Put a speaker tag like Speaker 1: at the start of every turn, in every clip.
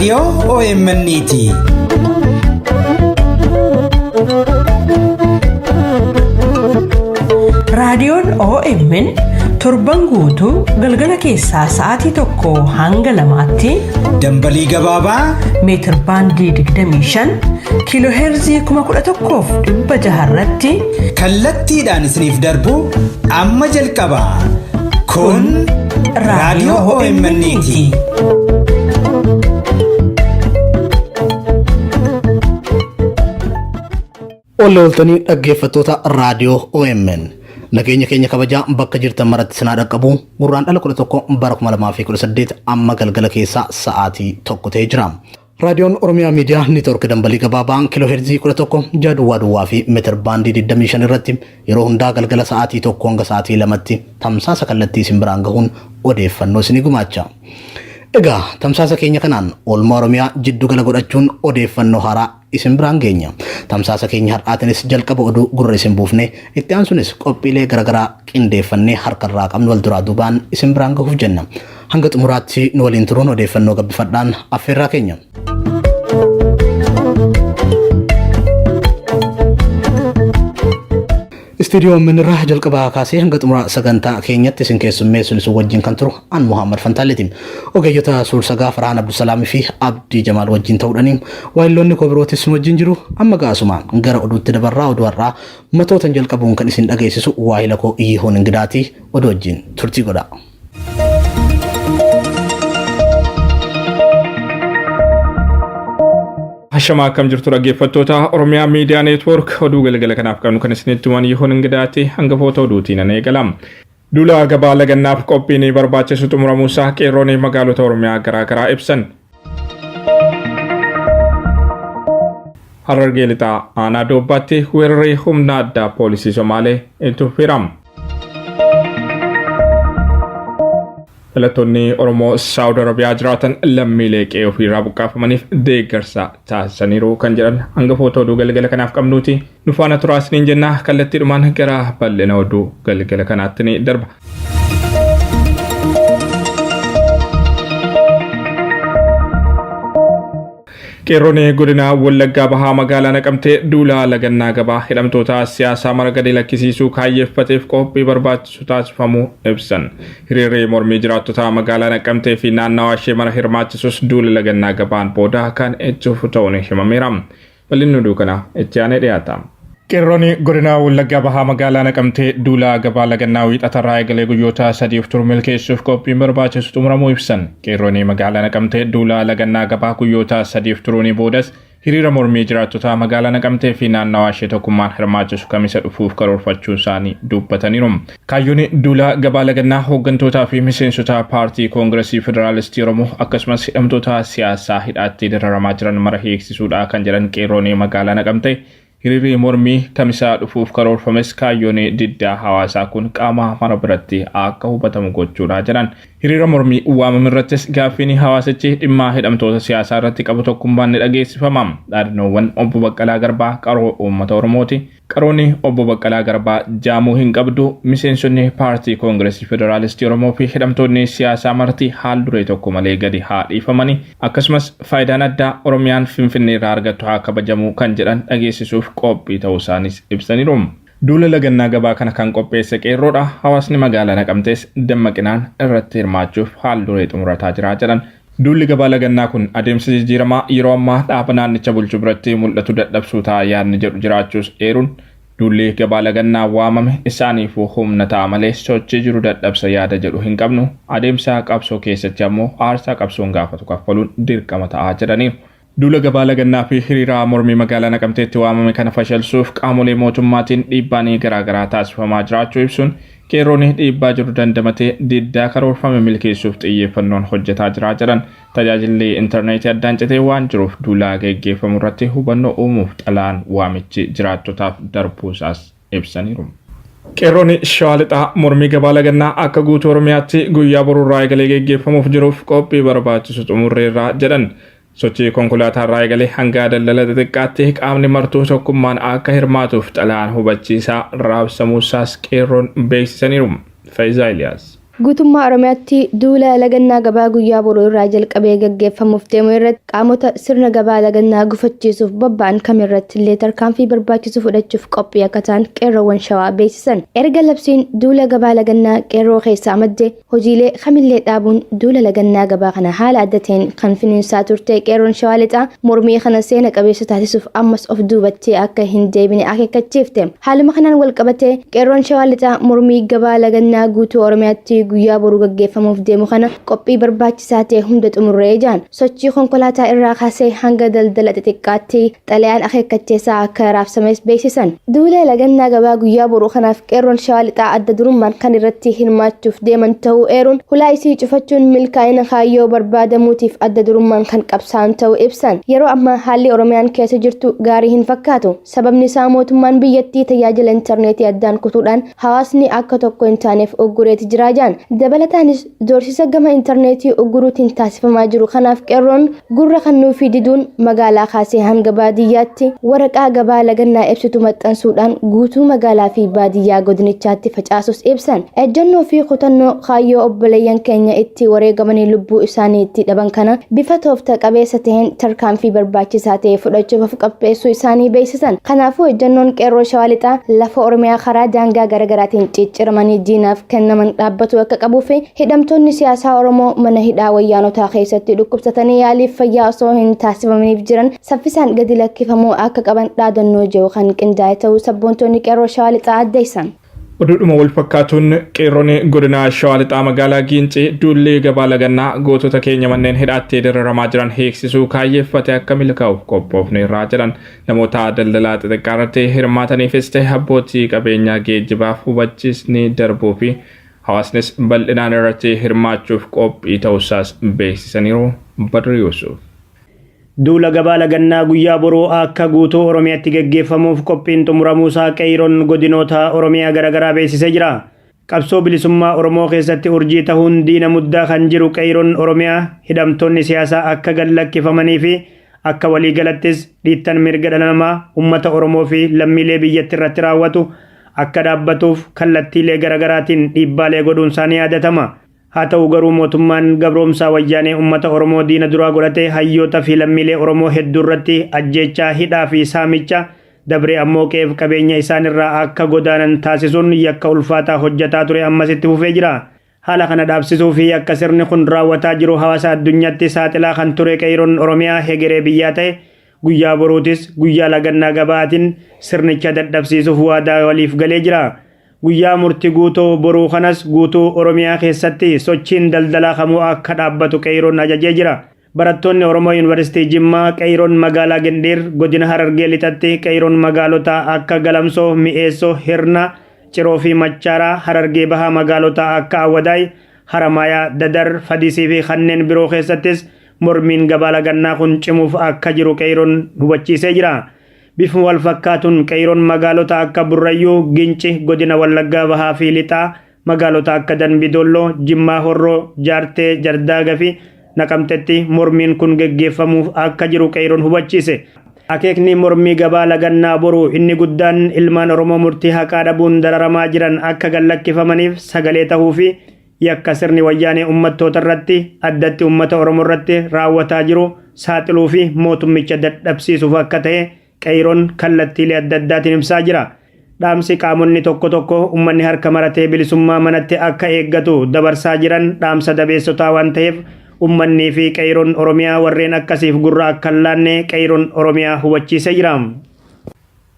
Speaker 1: Raadiyoo OMN'ti.
Speaker 2: Raadiyoon OMN torban guutuu galgala keessaa sa'aatii 1 hanga 2tti
Speaker 1: Dambalii gabaabaa
Speaker 2: meetir baandii 25 kiiloo heerzii 11,600 irratti
Speaker 1: kallattiidhaan isiniif darbu amma jalqaba. Kun raadiyoo OMN'ti.
Speaker 3: Olle ooltanii dhaggeeffattoota raadiyoo OMN. Nageenya keenya kabajaa bakka jirtan maratti sinaa dhaqqabu gurraan dhala 11 bara 2018 amma galgala keessaa sa'aatii 1 ta'ee jira. Raadiyoon Oromiyaa Miidiyaa Niitoorkii dambalii gabaabaan kiiloo heerzii 11 6 duwwaa duwwaa fi meetir baandii 25 irratti yeroo hundaa galgala sa'aatii 1 hanga sa'aatii 2tti tamsaasa kallattii isin biraan gahuun odeeffannoo isinii gumaacha. Egaa tamsaasa keenya kanaan oolmaa Oromiyaa jiddu gala godhachuun odeeffannoo haaraa isin biraan geenya. Tamsaasa keenya har'aatinis jalqaba oduu gurra isin buufne itti aansunis qophiilee garaagaraa qindeeffannee harkarraa qabnu wal duraa duubaan isin biraan gahuuf jenna. Hanga xumuraatti nu waliin turuun odeeffannoo gabbifadhaan affeerraa keenya. Istuudiyoo Minirraa jalqabaa kaasee hanga xumura sagantaa keenyatti isin keessummeessuun isin wajjin kan turu an Muhammad Fantaaleeti. Ogeeyyota suursagaa Farhaan Abdusalaamii fi Abdii Jamaal wajjin ta'uudhaan waayilloonni koo birootis nu wajjin jiru. Amma gaasuma gara oduutti dabarraa oduu har'aa matootan jalqabuun kan isin dhageessisu waayila koo Yihoon Ingidaati oduu wajjin turtii godha.
Speaker 4: Hashamaa akkam jirtu dhaggeeffattoota Oromiyaa Miidiyaa Neetwoork oduu galgala kanaaf qabnu kan isinitti himan Yihoon Ingidaati hangafoota oduutiin an eegala. Duula gabaa lagannaaf qophiin barbaachisu xumuramuusaa qeerroon magaalota Oromiyaa garaagaraa ibsan. Harargee Lixaa aanaa Doobbaatti weerarri humna addaa poolisii Somaalee itti fufeera. Dhalattoonni Oromoo Saawud Arabiyaa jiraatan lammiilee qe'ee ofiirraa buqqaafamaniif deeggarsa taasisaniiru kan jedhan hangafoota oduu galgala kanaaf qabnuuti. Nu faana turaa isiniin jenna kallattiidhumaan gara bal'ina oduu galgala kanaatti ni darba. Qeerroon godina Wallaggaa Bahaa magaalaa Naqamtee duula lagannaa gabaa hidhamtoota siyaasaa mara gadi lakkisiisuu kaayyeeffateef qophii barbaachisu taasifamuu ibsan. Hiriirri mormii jiraattota magaalaa Naqamtee fi naannawaa ishee mara hirmaachisus duula lagannaa gabaan booda kan itti fufu ta'uun himameera. Bal'inni oduu kanaa itti aanee dhiyaata. Qeerroon godina Wallaggaa Bahaa magaalaa Naqamtee duula gabaa lagannaa wiixatarraa eegalee guyyoota sadiif turu milkeessuuf qophiin barbaachisu xumuramuu ibsan. Qeerroon magaalaa Naqamtee duula lagannaa gabaa guyyoota sadiif turuun boodas hiriira mormii jiraattota magaalaa Naqamtee fi naannawaa ishee tokkummaan hirmaachisu kamisa dhufuuf karoorfachuu isaanii dubbataniiru. Kaayyoon duula gabaa lagannaa hooggantootaa fi miseensota paartii Koongiresii Federaalistii Oromoo akkasumas hidhamtoota siyaasaa hidhaatti dararamaa jiran mara hiiksisuudha kan jedhan qeerroon magaalaa Naqamtee hiriirri mormii kamisaa dhufuuf karoorfames kaayyoon diddaa hawaasaa kun qaama mara biratti akka hubatamu gochuudha jedhan. Hiriira mormii waamame irrattis gaaffiin hawaasichi dhimma hidhamtoota siyaasaa irratti qabu tokkummaan ni dhageessifama. Dhaadannoowwan obbo Baqqalaa Garbaa qaroo uummata Oromooti. Qaroonni obbo Baqqalaa Garbaa jaamuu hin qabdu. Miseensonni paartii Koongiresii Federaalistii Oromoo fi hidhamtoonni siyaasaa marti haal duree tokko malee gadi haa dhiifamani. Akkasumas faayidaan addaa Oromiyaan Finfinnee irraa argattu haa kabajamu kan jedhan dhageessisuuf qophii ta'uu isaanis ibsaniiru. Duula lagannaa gabaa kana kan qopheesse qeerroodha. Hawaasni magaalaa Naqamtees dammaqinaan irratti hirmaachuuf haal duree xumurataa jira jedhan. Duulli gabaa lagannaa kun adeemsa jijjiiramaa yeroo ammaa dhaaba naannicha bulchu biratti mul'atu dadhabsuu ta'a yaadni jedhu jiraachuus eeruun duulli gabaa lagannaa waamame isaaniifuu humna ta'a malee sochii jiru dadhabsa yaada jedhu hin qabnu. Adeemsa qabsoo keessatti ammoo aarsaa qabsoon gaafatu kaffaluun dirqama ta'a jedhaniiru. Duula gabaa lagannaa fi hiriira mormii magaalaa Naqamteetti waamame kana fashalsuuf qaamolee mootummaatiin dhiibbaan garaagaraa taasifamaa jiraachuu ibsuun qeerroon dhiibbaa jiru dandamatee diddaa karoorfame milkeessuuf xiyyeeffannoon hojjetaa jira jedhan. Tajaajilli intarneetii addaan citee waan jiruuf duula geggeeffamu irratti hubannoo uumuuf xalayaan waamichi jiraattotaaf darbuusaas ibsaniiru. Qeerroon Shawaa Lixaa mormii gabaa lagannaa akka guutuu Oromiyaatti guyyaa boruurraa eegalee geggeeffamuuf jiruuf qophii barbaachisu xumurreerra jedhan. Sochii konkolaataa irraa eegalee hanga daldala xixiqqaatti qaamni martuu tokkummaan akka hirmaatuuf xalayaan hubachiisaa raabsamuusaas qeerroon beeksisaniiru. Faayisaa Iliyaas.
Speaker 5: Guutummaa Oromiyaatti duula lagannaa gabaa guyyaa boruu irraa jalqabee gaggeeffamuuf deemu irratti qaamota sirna gabaa lagannaa gufachiisuuf bobba'an kamirratti illee tarkaanfii barbaachisu fudhachuuf qophii akka ta'an qeerroowwan Shawaa beeksisan. Erga labsiin duula gabaa lagannaa qeerroo keessaa madde hojiilee kamillee dhaabuun duula lagannaa gabaa kana haala adda ta'een kan finiinsaa turte qeerroon Shawaa Lixaa mormii kana seena qabeessa taasisuuf ammas of duubatti akka hin deebine akeekkachiifte. Haaluma kanaan wal qabatee qeerroon Shawaa Lixaa mormii gabaa lagannaa guutuu Oromiyaatti guyyaa boruu gaggeeffamuuf deemu kana qophii barbaachisaa ta'e hunda xumurree jaan sochii konkolaataa irraa kaasee hanga daldala xixiqqaatti xalayaan akeekkachiisaa akka raabsames beeksisan. Duula lagannaa gabaa guyyaa boruu kanaaf qeerroon Shawaa Lixaa adda durummaan kan irratti hirmaachuuf deeman ta'uu eeruun hulaa isii cufachuun milkaa'ina kaayyoo barbaadamuutiif adda durummaan kan qabsaa'an ta'uu ibsan. Yeroo ammaa haalli Oromiyaan keessa jirtu gaarii hin fakkaatu. Sababni isaa mootummaan biyyattii tajaajila intarneetii addaan kutuudhaan hawaasni akka tokko hin taaneef uggureeti jira jaan. Dabalataanis doorsisa gama intarneetii ugguruutiin taasifamaa jiru kanaaf qeerroon gurra kennuufii diduun magaalaa kaasee hanga baadiyyaatti waraqaa gabaa lagannaa ibsitu maxxansuudhaan guutuu magaalaa fi baadiyyaa godinichaatti facaasus ibsan. Ejjennoo fi kutannoo kaayyoo obboleeyyan keenya itti wareegamanii lubbuu isaanii itti dhaban kana bifa toofta qabeessa ta'een tarkaanfii barbaachisaa ta'e fudhachuuf of qopheessuu isaanii beeksisan. Kanaafuu ejjennoon qeerroo Shawaa Lixaa lafa Oromiyaa karaa daangaa garaagaraatiin cicciramanii diinaaf kennaman dhaabbatu akka qabuu fi hidhamtoonni siyaasaa Oromoo mana hidhaa wayyaanotaa keessatti dhukkubsatanii yaaliif fayyaa osoo hin taasifamaniif jiran saffisaan gadi lakkifamuu akka qaban dhaadannoo jiru kan qindaa'e ta'uu sabboontonni qeerroo Shawaa Lixaa addeessan.
Speaker 4: Oduudhuma wal fakkaatuun qeerroon godina Shawaa Lixaa magaalaa Giincii duullee gabaa lagannaa gootota keenya manneen hidhaatti dararamaa jiran hiiksisuu kaayyeeffate akka milkaa'uuf qophoofneerraa jedhan. Namoota daldalaa xixiqqaa irratti hirmaataniifis ta'e abbootii qabeenyaa geejjibaaf hubachiisni darbuu fi hawaasnis bal'inaan irratti hirmaachuuf qophii ta'uusaas beeksisaniiru. Badri Yuusuf.
Speaker 6: Duula gabaa lagannaa guyyaa boruu akka guutuu Oromiyaatti gaggeeffamuuf qophiin xumuramuusaa qeerroon godinoota Oromiyaa garaagaraa beeksisee jira. Qabsoo bilisummaa Oromoo keessatti urjii tahuun diina muddaa kan jiru qeerroon Oromiyaa hidhamtoonni siyaasaa akka gad lakkifamanii fi akka waliigalattis dhiittan mirga dhala namaa uummata Oromoo fi lammiilee biyyattii irratti raawwatu akka dhaabbatuuf kallattiilee garaagaraatiin dhiibbaalee godhuun isaanii yaadatama. Haa ta'u garuu mootummaan gabroomsaa wayyaanee uummata Oromoo diina duraa godhatee hayyoota fi lammiilee Oromoo hedduu irratti ajjeechaa, hidhaa fi saamicha dabree ammoo qe'eef qabeenya isaan irraa akka godaanan taasisuun yakka ulfaataa hojjetaa ture ammas itti fufee jira. Haala kana dhaabsisuu fi akka sirni kun raawwataa jiru hawaasa addunyaatti saaxilaa kan ture qeerroon Oromiyaa hegeree biyyaa ta'e guyyaa boruutis guyyaa lagannaa gabaatiin sirnicha dadhabsiisuuf waadaa waliif galee jira. Guyyaa murtii guutuu boruu kanas guutuu Oromiyaa keessatti sochiin daldalaa kamuu akka dhaabbatu qeerroon ajajee jira. Barattoonni Oromoo Yuunivarsiitii Jimmaa qeerroon magaalaa Gindhiir godina Harargee Lixatti qeerroon magaalota akka Galamsoo, Mi'eessoo, Hirna, Ciroo fi Machaaraa, Harargee Bahaa magaalota akka Awwadaay, Haramaayaa, Dadar, Fadisii fi kanneen biroo keessattis mormiin gabaa lagannaa kun cimuuf akka jiru qeerroon hubachiisee jira. Bifuma wal fakkaatuun qeerroon magaalota akka Burrayyuu, Ginci, godina Wallaggaa Bahaa fi Lixaa, magaalota akka Dambidolloo, Jimmaa Horroo, Jaartee, Jardaaga fi Naqamtetti mormiin kun geggeeffamuuf akka jiru qeerroon hubachiise. Akeekni mormii gabaa lagannaa boruu inni guddaan ilmaan Oromoo murtii haqaa dhabuun dararamaa jiran akka gad lakkifamaniif sagalee tahuu fi yakka sirni wayyaanee uummattoota irratti addatti uummata Oromoo irratti raawwataa jiru saaxiluu fi mootummicha dadhabsiisuuf akka ta'e qeerroon kallattiilee adda addaatiin ibsaa jira. Dhaamsi qaamonni tokko tokko uummanni harka maratee bilisummaa manatti akka eeggatu dabarsaa jiran dhaamsa dabeessotaa waan ta'eef ummannii fi qeerroon Oromiyaa warreen akkasiif gurra akka hin laanne qeerroon Oromiyaa hubachiisee jira.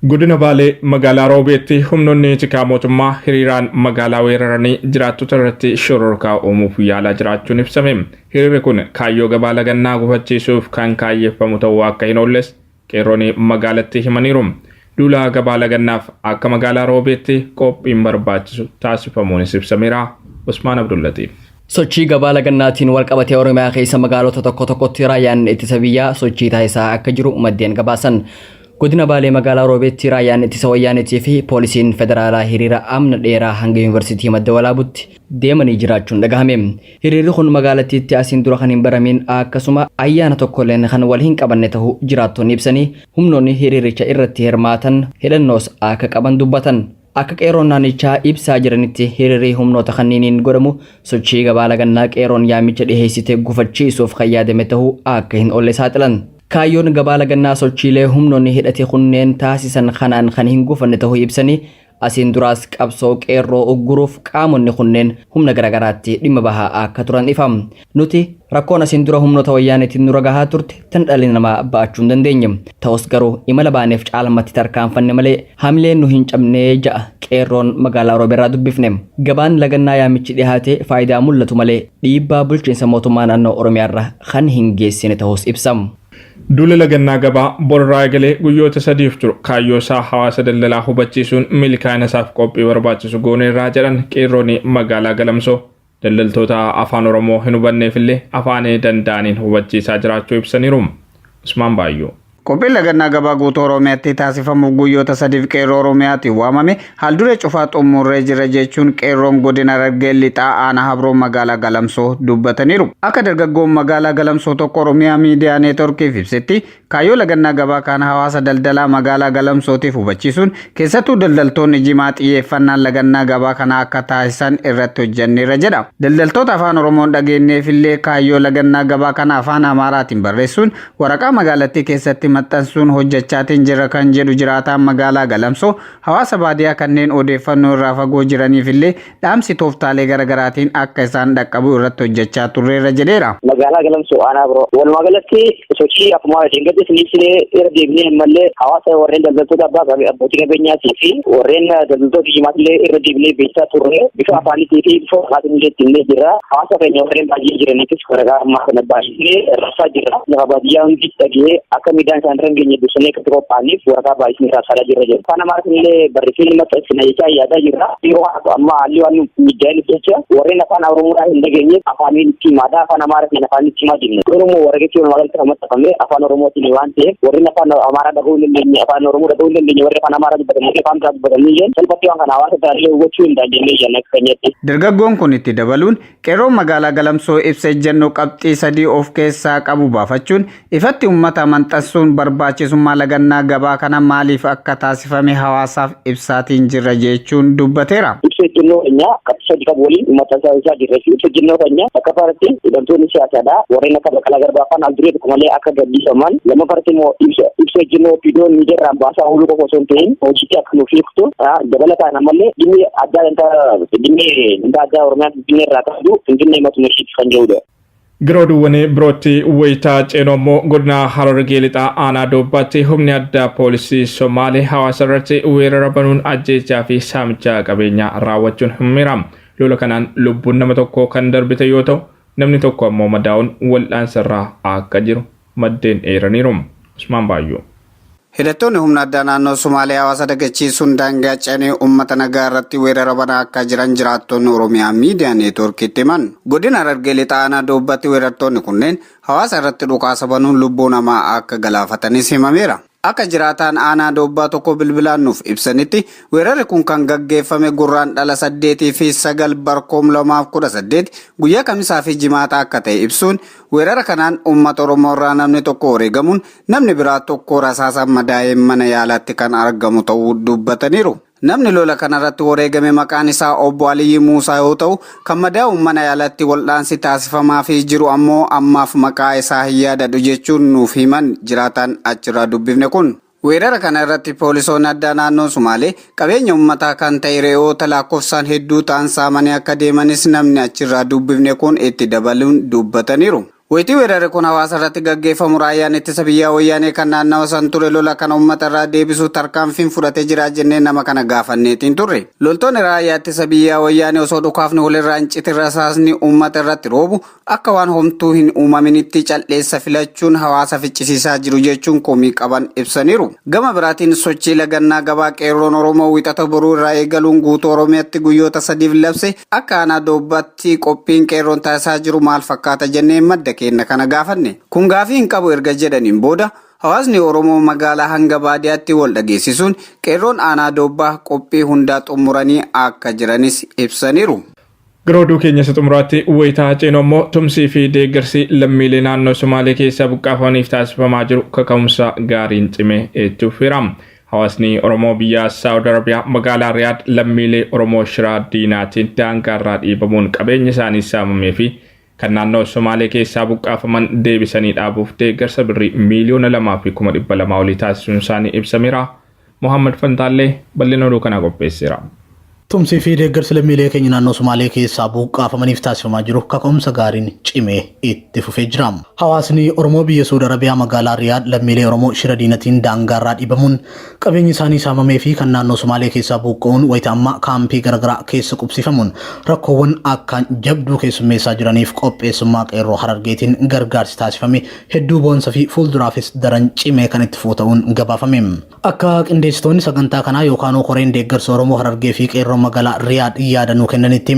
Speaker 4: Godina Baalee magaalaa Roobeetti humnoonni tikaa mootummaa hiriiraan magaalaa weeraranii jiraattota irratti shororkaa uumuuf yaalaa jiraachuun ibsame. Hiriirri kun kaayyoo gabaa lagannaa gufachiisuuf kan kaayyeeffamu ta'uu akka hin oolles qeerroon magaalatti himaniiru. Duula gabaa lagannaaf akka magaalaa Roobeetti qophiin barbaachisu taasifamuunis ibsameera. Usmaan Abdullatiif.
Speaker 7: Sochii gabaa lagannaatiin wal qabatee Oromiyaa keessa magaalota tokko tokkotti raayyaan ittisa biyyaa sochii taasisaa akka jiru maddeen gabaasan. Godina Baalee magaalaa Roobeetti raayyaan ittisa wayyaaneetii fi poolisiin federaalaa hiriira amna dheeraa hanga yuunivarsiitii Madda Walaabutti deemanii jiraachuun dhagahame. Hiriirri kun magaalattiitti asiin dura kan hin baramin akkasuma ayyaana tokkolleen kan wal hin qabanne ta'uu jiraattonni ibsanii humnoonni hiriiricha irratti hirmaatan hidhannoos akka qaban dubbatan. Akka qeerroon naannichaa ibsaa jiranitti hiriirri humnoota kanniiniin godhamu sochii gabaa lagannaa qeerroon yaamicha dhiheessite gufachiisuuf kan yaadame ta'uu akka hin oolle saaxilan. Kaayyoon gabaa lagannaa sochiilee humnoonni hidhate kunneen taasisan kanaan kan hin gufanne ta'uu ibsanii asiin duraas qabsoo qeerroo ugguruuf qaamonni kunneen humna garaagaraatti dhimma bahaa akka turan ifam. Nuti rakkoon asiin dura humnoota wayyaaneetiin nurra gahaa turte tan dhalli namaa ba'achuu hin dandeenye. Ta'us garuu imala baaneef caalmatti tarkaanfanne malee hamileen nu hin cabnee ja'a qeerroon magaalaa Roobeerraa dubbifne. Gabaan lagannaa yaamichi dhihaate faayidaa mul'atu malee dhiibbaa bulchiinsa mootummaa naannoo Oromiyaarra kan hin geessine ta'us ibsam.
Speaker 4: Duula lagannaa gabaa borraa eegalee guyyoota sadiif turu kaayyoo isaa hawaasa daldalaa hubachiisuun milkaa'ina isaaf qophii barbaachisu gooneerraa jedhan qeerroon magaalaa Galamsoo. Daldaltoota afaan Oromoo hin hubanneef illee afaan danda'aniin hubachiisaa jiraachuu ibsaniiru. Usmaan Baayyoo.
Speaker 8: Qophiin lagannaa gabaa guutuu Oromiyaatti taasifamuuf guyyoota sadiif qeerroo Oromiyaatiin waamame haalduree cufaa xumurree jira jechuun qeerroon godina Harargee lixaa aanaa Habroo magaalaa Galamsoo dubbataniiru. Akka dargaggoon magaalaa Galamsoo tokko Oromiyaa miidiyaa neetworkiif ibsetti kaayyoo lagannaa gabaa kana hawaasa daldalaa magaalaa Galamsootiif hubachiisuun keessattuu daldaltoonni jimaa xiyyeeffannaan lagannaa gabaa kana akka taasisan irratti hojjanneerra jedha. Daldaltoota afaan Oromoon dhageenyeefillee kaayyoo lagannaa gabaa kana afaan Amaaraatiin barreessuun waraqaa magaalattii keessatti maxxansuun hojjechaatiin jira kan jedhu jiraataan magaalaa Galamsoo hawaasa baadiyyaa kanneen odeeffannoo irraa fagoo jiraniif illee dhaamsi tooftaalee garaagaraatiin akka isaan dhaqqabu irratti hojjechaa turreerra jedheera.
Speaker 9: Magaalaa Galamsoo aanaa biroo. Walumaa galatti sochii akkuma deeggarsa isiniif irra deebinee ammallee hawaasa warreen daldaltoota abbaa abbootii qabeenyaatii fi warreen daldaltoota jimaatiillee irra deebinee beeksisaa turre bifa afaaniitii fi bifa waraqaatiin illee ittiin jira. Hawaasa keenya warreen baay'ee jiraniifis waraqaa ammaa kana baay'isnee raabsaa jirra. Lafa baadiyyaa hundi dhagee akka miidhaan isaan irra hin geenye dursanii akka itti qophaa'aniif waraqaa baay'isnee raabsaa jirra jedhu. Afaan Amaaraatiin illee barreeffamni maxxansina jechaa yaadaa jirra. Yeroo amma haalli waan mijaa'iniif jecha warreen afaan Oromoodhaa hin dhageenye afaaniin itti himaadha. Afaan Amaaraatiin afaan itti himaa jirna. Oromoo waraqeetti walumaa galatti kan maxxanfame afaan Oromootiin waan ta'eef warreen afaan Amaaraa dhaga'uu hin dandeenye afaan Oromoo dhaga'uu hin dandeenye warri afaan Amaaraa dubbatan afaan biraa dubbatan ni jedhan salphatti waan kana hawaasa tajaajila hubachuu hin dandeenye jenna akka keenyatti.
Speaker 8: Dargaggoon kun itti dabaluun qeerroon magaalaa Galamsoo ibsa ejjennoo qabxii sadii of keessaa qabu baafachuun ifatti uummata maxxansuun barbaachisummaa lagannaa gabaa kana maaliif akka taasifame hawaasaaf ibsaatiin jirra jechuun dubbateera.
Speaker 9: Ibsa ejjennoo keenya qabxii sadii qabu waliin maxxansaa isaa jirra. Ibsa ejjennoo keenya akka faratti hidhamtoonni siyaasaadha. Warreen akka Baqqalaa Garbaa faan al duree tokko malee akka gadhiifaman. Lammaffatti immoo ibsa ejjennoo fiidoon miidiyaarraan baasaa ooluu qofa osoo hin ta'in hojiitti akka nuuf hiiktu dabalataan ammallee dhimmi addaa dhimmi dantaa addaa Oromiyaa Finfinnee irraa qabdu Finfinnee matuma ishiitti kan jedhudha.
Speaker 4: Gara oduuwwan birootti wayitaa ceenoo immoo godina Harargee lixaa aanaa Doobbaatti humni addaa poolisii Somaalee hawaasa irratti weerara banuun ajjeechaa fi saamicha qabeenyaa raawwachuun himameera. Lola kanaan lubbuun nama tokko kan darbite yoo ta'u namni tokko ammoo madaa'uun wal'aansa irraa akka jiru maddeen eeraniiru. Usmaan Baayyoo.
Speaker 8: Hidhattoonni humna addaa naannoo Sumaalee hawaasa dagachiisuun daangaa ce'anii uummata nagaa irratti weerara banaa akka jiran jiraattonni Oromiyaa miidiyaa neetwoorkiitti himan. Godina Harargee lixaa aanaa Doobbatti weerartoonni kunneen hawaasa irratti dhukaasa banuun lubbuu namaa akka galaafatanis himameera. Akka jiraataan aanaa Doobbaa tokko bilbilaan nuuf ibsanitti weerarri kun kan gaggeeffame gurraandhala 8 fi 9 barkoom 2018 guyyaa kamisaa fi jimaata akka ta'e ibsuun weerara kanaan uummata Oromoo irraa namni tokko wareegamuun namni biraa tokko rasaasaan madaa'ee mana yaalaatti kan argamu ta'uu dubbataniiru. Namni lola kanarratti wareegame maqaan isaa obbo Aliyyi Muusaa yoo ta'u, kan madaa'uun mana yaalaatti wal'aansi taasifamaafii jiru ammoo ammaaf maqaa isaa hin yaadadhu jechuun nuuf himan jiraataan achirraa dubbifne kun. Weerara kana irratti poolisoonni addaa naannoo Sumaalee qabeenya uummataa kan ta'e re'oota lakkoofsaan hedduu ta'an saamanii akka deemanis namni achirraa dubbifne kun itti dabaluun dubbataniiru. Wayitii weerarri kun hawaasa irratti gaggeeffamu raayyaan ittisa biyyaa wayyaanee kan naannawa san ture lola kana uummata irraa deebisuu tarkaanfiin fudhatee jira jennee nama kana gaafanneetiin turre. Loltoonni raayyaa ittisa biyyaa wayyaanee osoo dhukaafni walirraa hin citin rasaasni uummata irratti roobu akka waan homtuu hin uumaminitti calleessa filachuun hawaasa ficcisiisaa jiru jechuun komii qaban ibsaniiru. Gama biraatiin sochii lagannaa gabaa qeerroon Oromoo wixata boruu irraa eegaluun guutuu Oromiyaatti guyyoota sadiif labse akka aanaa Doobbaatti qophiin qeerroon taasisaa jiru maal fakkaata jennee madda keenya kana gaafanne. Kun gaafii hin qabu erga jedhaniin booda hawaasni Oromoo magaalaa hanga baadiyyaatti wal dhageessisuun qeerroon aanaa Doobbaa qophii hundaa xumuranii akka jiranis ibsaniiru.
Speaker 4: Gara oduu keenya isa xumuraatti wayitaa ceenoo immoo tumsii fi deeggarsi lammiilee naannoo Somaalee keessaa buqqaafamaniif taasifamaa jiru kaka'umsa gaariin cimee itti fufeera. Hawaasni Oromoo biyya Saawud Arabiyaa magaalaa Riyaad lammiilee Oromoo shiraa diinaatiin daangaarraa dhiibamuun qabeenya isaanii saamamee fi kan naannoo Somaalee keessaa buqqaafaman deebisanii dhaabuuf deeggarsa birrii 2,200,000 olii taasisuun isaanii ibsameera. Mohaammed Fantaallee bal'ina oduu kanaa qopheesseera.
Speaker 3: Tumsii fi deeggarsi lammiilee keenya naannoo Somaalee keessaa buqqaafamaniif taasifamaa jiru kaka'umsa gaariin cimee itti fufee jira. Hawaasni Oromoo biyya Suudi Arabiyaa magaalaa Riyaad lammiilee Oromoo shira diinatiin daangaarraa dhiibamuun qabeenyi isaanii saamamee fi kan naannoo Somaalee keessaa buqqa'uun wayita ammaa kaampii garaagaraa keessa qubsifamuun rakkoowwan akkaan jabduu keessummeessaa jiraniif qopheessummaa qeerroo Harargeetiin gargaarsi taasifame hedduu boonsa fi fuulduraafis daran cimee kan itti fufu ta'uun gabaafame. Akka qindeessitoonni sagantaa kanaa yookaan koreen deeggarsa Oromoo Harargee fi qeerroo magaalaa Riyaad yaada nuu kennanitti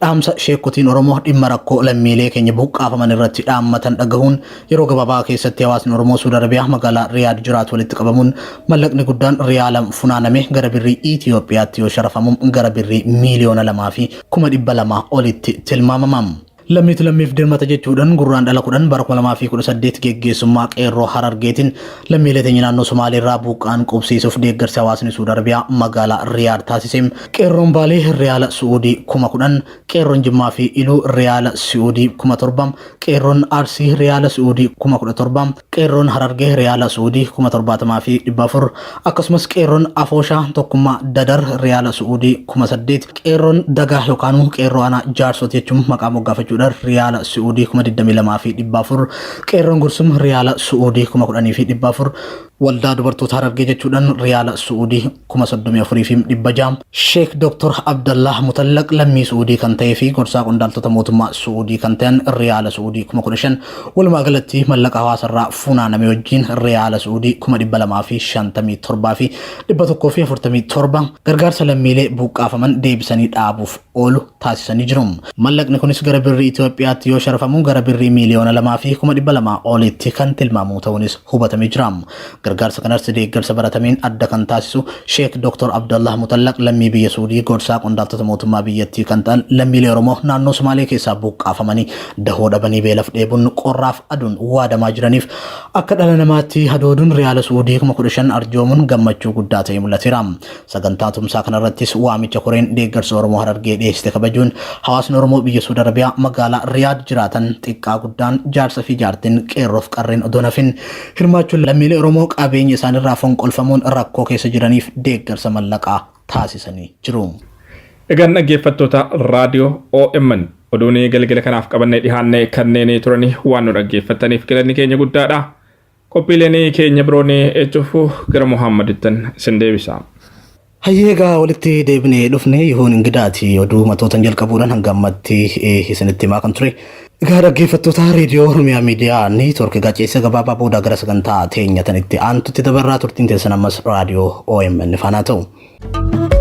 Speaker 3: dhaamsa sheekotiin Oromoo dhimma rakkoo lammiilee keenya buqqaafaman irratti dhaammatan dhagahuun yeroo gabaabaa keessatti hawaasni Oromoo Suudi Arabiyaa magaalaa Riyaad jiraatu walitti qabamuun mallaqni guddaan riyaala funaaname gara birrii Itiyoophiyaatti yoo sharafamu gara birrii 2,200,000 olitti tilmaamama. Lammiitu lammiif dirmata jechuudhaan gurraan dhala 10 bara 2018 geggeessummaa qeerroo Harargeetiin lammiilee teenya naannoo Somaalee irraa buqqaan qubsiisuuf deeggarsa hawaasni Suudi Arabiyaa magaalaa Riyaad taasise. Qeerroon Baalee Riyaala Su'uudii 10,000, Qeerroon Jimmaa fi Iluu Riyaala Su'uudii 7,000, Qeerroon Arsii Riyaala Su'uudii 17,000, Qeerroon Harargee Riyaala Su'uudii 70,400, akkasumas Qeerroon Afooshaa Tokkummaa Dadar Riyaala Su'uudii 8,000, Qeerroon Dagaa yookaan Qeerroo Aanaa Jaarsot jechuun maqaa moggaafachuudhaan Riyaala Su'uudii 22,400, Qeerroon Gursum Riyaala Su'uudii 10,400, Waldaa Dubartoota Harargee jechuudhaan Riyaala Su'uudii 34,600, Sheek Dr. Abdallah Mutallaq lammii Su'uudii kan ta'ee fi gorsaa qondaaltota mootummaa Su'uudii kan ta'an Riyaala Su'uudii 15,000, walumaa galatti mallaqa hawaasarraa funaaname wajjin Riyaala Su'uudii 257,147 gargaarsa lammiilee buqqaafaman deebisanii dhaabuuf oolu taasisanii jiru. Mallaqni kunis gara birrii Itoophiyaatti yoo sharafamu gara birrii 2,200,000 olitti kan tilmaamu ta'uunis hubatamee jira. Gargaarsa kanas deeggarsa baratameen adda kan taasisu Sheek Dr. Abdallah Mutallaq lammii biyya Suudii gorsaa qondaaltota mootummaa biyyattii kan ta'an lammiilee Oromoo naannoo Somaalee keessaa buqqaafamanii dahoo dhabanii beelaf dheebuun qorraaf aduun waadamaa jiraniif akka dhala namaatti hadooduun Riyaala Suudii 15,000 arjoomuun gammachuu guddaa ta'ee mul'ateera. Sagantaa tumsaa kanarrattis waamicha koreen deeggarsa Oromoo Harargee dhiyeessite kabajuun hawaasni Oromoo biyya Suudi Arabiyaa magaalaa Riyaad jiraatan xiqqaa guddaan jaarsa fi jaartiin qeerroof qarreen odoo nafin hirmaachuun lammiilee Oromoo qabeenya isaanirraa fonqolfamuun rakkoo keessa jiraniif deeggarsa mallaqaa taasisanii jiru.
Speaker 4: Egaan dhaggeeffattoota raadiyoo OMN oduun galgala kanaaf qabannee dhihaanne kanneen turanii waan nu dhaggeeffattaniif galanni keenya guddaadha. Qophiileen keenya biroon eechuuf gara Muhammadittan isin deebisa.
Speaker 3: Hayyee egaa walitti deebinee dhufne Yihuun Ingidaati oduu matootan jalqabuudhaan hanga ammatti isinitti himaa kan ture. Egaa dhaggeeffattoota reediyoo Oromiyaa Miidiyaa Neetwoork egaa ceessa gabaabaa booda gara sagantaa teenyatan itti aantutti dabarraa turtiin teessan ammas raadiyoo OMN faanaa ta'u.